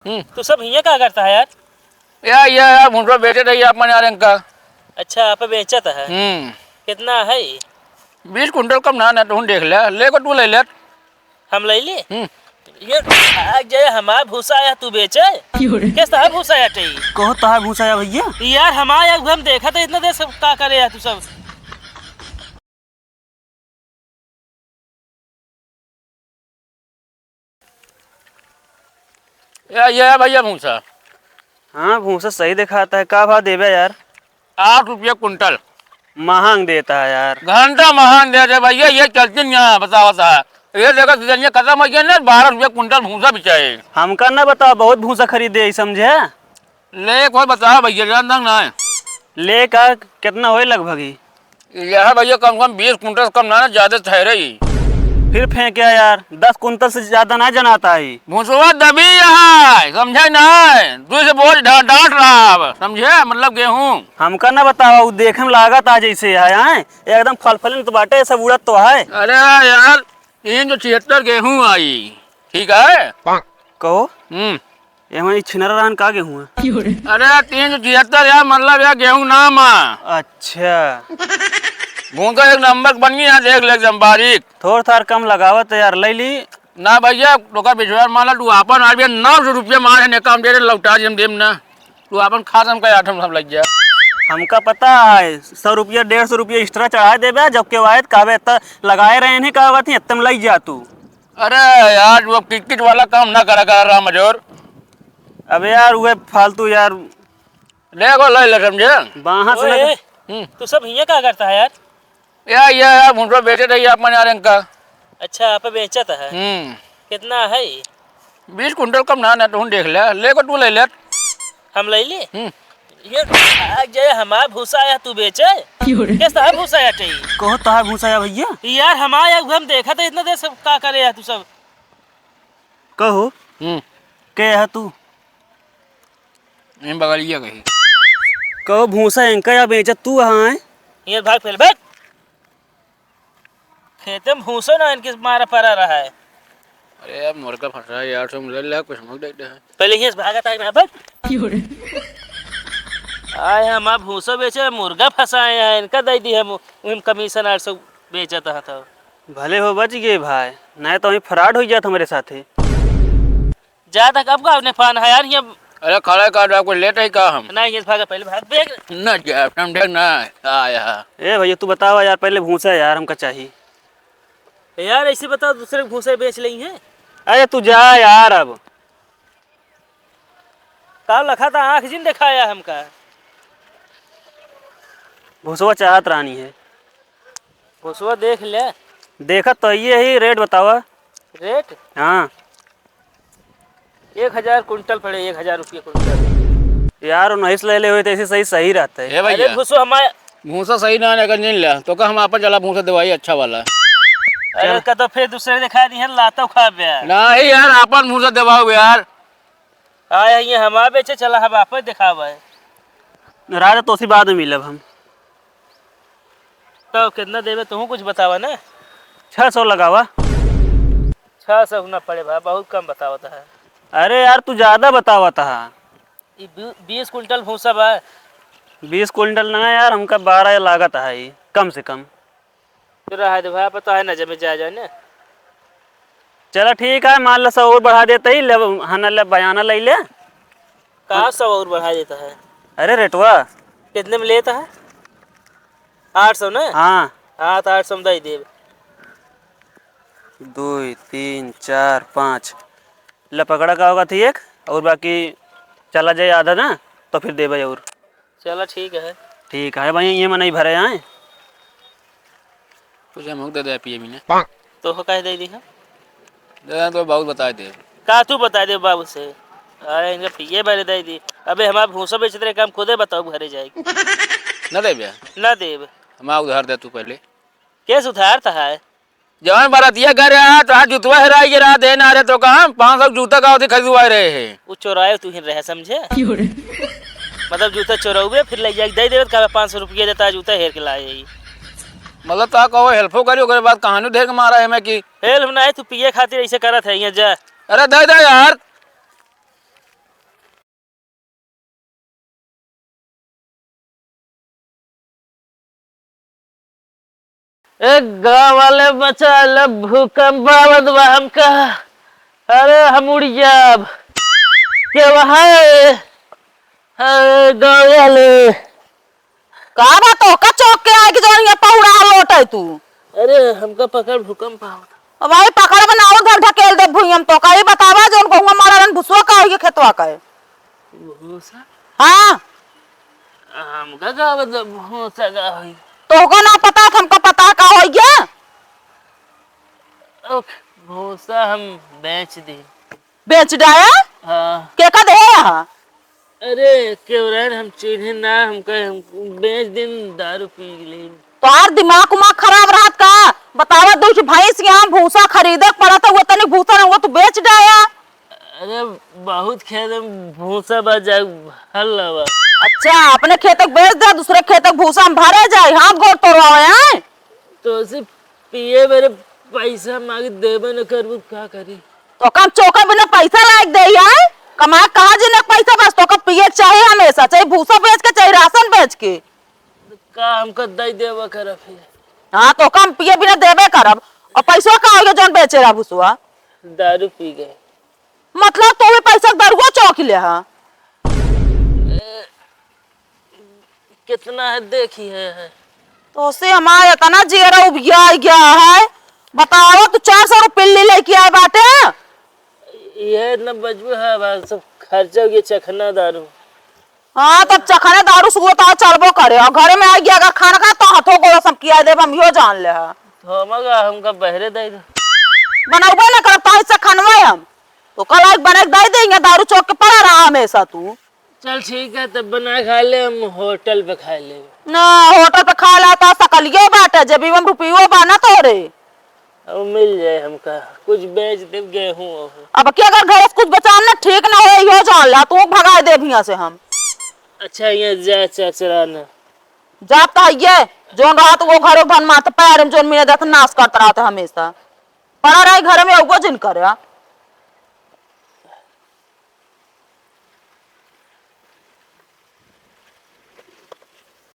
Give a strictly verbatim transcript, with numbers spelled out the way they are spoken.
हम्म। तू सब हियाँ का करता है यार? या, या, या, भूसा बेचत है अपन यार इनका। अच्छा, आप बेचत है? हम्म। कितना है? बीस कुंटल कम ना, ना, तू देख ले, ले को तू ले ले। हम ले ले? हम्म। ये, आ, जे हमार भूसा आया, तू बेचे? क्यों रे? कैसा है भूसा आया टे? कहो, तोहार भूसा आया भैया? यार, हमार एक हम देखा था इतना देर से, का करे यार तू सब? या, ये है भैया भूसा। हाँ, भूसा सही दिखाता है। का भाव देबे यार? आठ रुपया कुंटल। महंग देता है यार। घंटा महंग देते भैया, ये चलती नहीं है, बता, बता। ये देखो, सीजन ये खत्म हो गया ना, बारह रुपया कुंटल भूसा बिचाए। हमका ना बताओ, बहुत भूसा खरीदे, समझे? ले, कोई बताओ भैया, जान दंग ना है। ले का, कितना होए लगभग ही? यह भैया कम से कम बीस कुंटल से कम ना, ना ज्यादा ठहरे ही। फिर फेंके यार, दस कुंटल से ज्यादा ना जनाता ही। भूसवा दबी यहाँ है, समझे ना? तू इसे बोझ डा-, डांट रहा अब, समझे? मतलब गेहूं। हमका ना बतावा, उ देखे में लागत आ जैसे है, हैं? एकदम फलफलिन तो बाटे, सब उड़त तो है। अरे यार, तीन सौ छिहत्तर गेहूं आई, ठीक है? कहो। हम्म। एमा ई छिनरा रहन का गेहूं है? अरे, तीन सौ छिहत्तर यार, मतलब यार, गेहूं नाम है। अच्छा। भूसा एक नंबर बनी है, देख ले एकदम बारीक। थोड़ थार कम लगावत है यार, ले ली। ना भैया, तोका बिचवार माला, तू आपन आ भैया, नौ सौ रुपया मार है, ने काम दे दे, लौटा दे, हम देम ना। तू आपन खा, हमका आठ हम सब लग जा। हमका पता है, सौ रुपया, डेढ़ सौ रुपया extra चढ़ा देबे, जब के आए त कहबे, "इतना लगाए रहे नहीं, का बात है, इतना में लग जा तू।" अरे यार, वो किटकिट वाला काम ना करा कर, राम मजोर। अबे यार, उहे फालतू यार। देखो, ले ले, समझे? बाहर से ओए, लगा। हम्म। तू सब हियाँ का करता है यार? या, या, या, भूसा बेचत है अपन यार इनका। अच्छा, आप बेचत है? हम्म। कितना है? बीस कुंटल कम ना, ना, तू देख ले, ले को तू ले ले। हम ले ले? हम्म। ये, आ, जे हमार भूसा आया, तू बेचे? क्यों रे? कैसा है भूसा आया टे? कहो, तोहार भूसा आया भैया? यार, हमार एक हम देखा था इतना देर से, का करे यार तू सब? कहो, हम्म। के है तू? इन बगलिया कही। कहो, भूसा इनका या बेचत तू हाँ है? ये भाग पहले, भाग। खेते में भूसो ना इनके मारा पड़ा रहा है। अरे यार, मुर्गा फंसा है यार, तुम ले ले, कुछ मत दे दे। पहले ये से भागत आए ना, भाग। क्यों रे? आए हम अब भूसो बेचे, मुर्गा फंसाए हैं, इनका दे दी हम, उन कमीशन आठ सौ बेचत है तो। भले हो बच गए भाई, नहीं तो वहीं fraud हो जात हमारे साथे। जा तक अब का अपने पान है यार, ये अरे खड़ा कर रहा, कोई लेट है का हम? नहीं, ये भागा, पहले भाग, देख। ना जा, समझे ना, आया। ए भैया, तू बतावा यार, पहले भूसा यार, हमका चाही। यार, ऐसे बताओ, दूसरे के भूसे बेच लेंगे। अरे तू जा यार अब। का लखा था, आँख जिन दिखाया हमका। भूसवा चाहत रानी है। भूसवा देख ले। देखत तो ये ही, रेट बतावा। रेट? हाँ। एक हजार कुंटल पड़े, एक हजार रुपये कुंटल। यार, उन्नीस ले ले हुए तो ऐसे सही, सही रहता है। ए भैया। अरे भूसो हमारे भूसा सही ना है, अगर नहीं ले, तो का हम आपन चला भूसा दवाई अच्छा वाला। अरे चल। का तो फिर दूसरे दिखा दी है, लातो खा बे। नहीं यार, आपन भूसा दवाओ यार। आए हैं, ये हमार बेचे चला, हम आपे दिखावे। राजा, तोसी बाद में मिलब हम। तो कितना देवे, तू कुछ बतावा ना। छह सौ लगावा। छह सौ ना पड़े भाई, बहुत कम बतावत है। अरे यार, तू ज्यादा बतावत है। ई बी-, बीस कुंटल भूसा बा। बीस कुंटल ना यार, हमका बारह लागत है ई, कम से कम। तो रहा दे भाई, पता है ना, जमे जाए जाए ना। चला ठीक है, मान ला सौ और बढ़ा देते ही, ले, हाँ, ले बयाना ले ले। का सौ और बढ़ा देता है? अरे रेटवा। कितने में लेता है? आठ सौ ना? हाँ। हाँ, तो आठ सौ में दे देब। दो, तीन, चार, पाँच। ले पकड़ा का होगा थी एक, और बाकी चला जाए आधा ना, तो फिर देबे और। चला ठीक है। ठीक है भाई, ये मनई भरे आए। कुछ हम दे दे पिए भी ने। तो हो कह दे दी है? दे दे तो बहुत बता दे। का तू बता दे बाबू से? अरे इनका पिए बारे दे दी। अबे हमार भूसा बेचत रहे, काम खुदे बताओ घरे जाए। ना देबे? ना देब। हमार उधार दे तू पहले। केस उधार तो है। जवन बरतिया करे रहा, तोहार जूतवा हेराई के रहा, दे ना रहे तो का हम पाँच सौ जूता का होती खरीदवाए रहे हैं। उ चोराए तू ही रहे, समझे? क्यों रे? मतलब जूता चोरौबे, फिर ले जाके दे देबे, तो कहबे पाँच सौ रुपया देता है, जूता हेर के लाए ही। मतलब ता कहो हेल्पो करी, ओकरे बाद कहानी ढेर के मारा है मैं कि हेल्प ना है, तू पिए खातिर ऐसे करत है, यहाँ जा। अरे दे दे यार। ए गाँव वाले, बचा ले, भूकंप आवत बा हमका। अरे हम उड़ जाब। के वहाँ है? अरे गाँव वाले। का बा, तोहका चौक के आए कि जौन ये पहुड़ा लोट है तू? अरे हमका पकड़, भूकंप आवत। अब भाई पकड़ बनाओ, धर ढकेल दे भुइयम। तोहका ई बतावा, जौन गहुआ मारा रहन भुसुआ का होइए खेतवा का है? भूसा? हाँ। हमका का मतलब भूसा का होई? तोहका ना पता, हमका पता का होइए। ओके, भूसा हम बेच दी। बेच डाया? हाँ। के का दे रहा? अरे, केवरन हम चिन्हे ना, हमका, हम बेच दिन दारू पी ले। तोहार दिमाग उमाग खराब रहत का? बतावा, दू ठो भैंस के हम भूसा खरीदे के पड़त, वो तनी भूसा रहुआ तू बेच डाया। अरे, बहुत खेत में भूसा बा, जा हल बा। अच्छा, अपने खेत के बेच दे, दूसरे खेत के भूसा हम भरे जाए, हाथ गोड़ तोड़वावे हैं। तो से पिए मेरे पैसा मांग देबे न करबू, का करी? तो कम चोकर बिना पैसा लायक दे है? कमाए कहाँ जिने पैसा, बस तो कम पिए के चाहे हमेशा, चाहे भूसा बेच के, चाहे राशन बेच के। का हमका दई देबा करा फिर? हाँ, तो कम पिए बिना देबे करब। और पैसवा का होइगे जौन बेचे रहा भूसवा? दारू पी गए। मतलब तू भी पैसा के दरुआ चौक ले हा? कितना है देखी है, है। तो से हमार इतना जियरा उबिया गया है। बताओ, तू चार सौ रुपये ले लेके आए बाटे। ये इतना बचबू है, बस सब खर्चा हो गया चखना दारू। हाँ, तब चखने दारू सुबह तो चलबो करे, और घरे में आ गया अगर खाना का तो हाथों गोड़ा सब किया देब, हम इहो जान ले हा। तो हम अगर हमका बहरे दे दो। बनौबे न करब, तो इससे खनवे हम। तो कल आज बना के दे देंगे, दारू चौक के पड़ा रहा हमेशा तू। चल ठीक है, तब बना खा ले, हम होटल पे खा ले। ना, होटल पे खा ला तो सकलियो बाटे, जेबी में रुपयो बा ना तोरे। अब मिल जाए हमका, कुछ बेच दे गेहूं वहूं। अब के अगर घर से कुछ बचान ना ठीक ना हो, इहो जान ला, तू भगा दे हियां से हम। अच्छा, ये जा चचरा ना। जात तो है ये, जोन रहत वो घरों भन मारत पैर में जोन मिले देत नाश करत रहत हमेशा। पड़ा रही घर में, उगो जिन करे।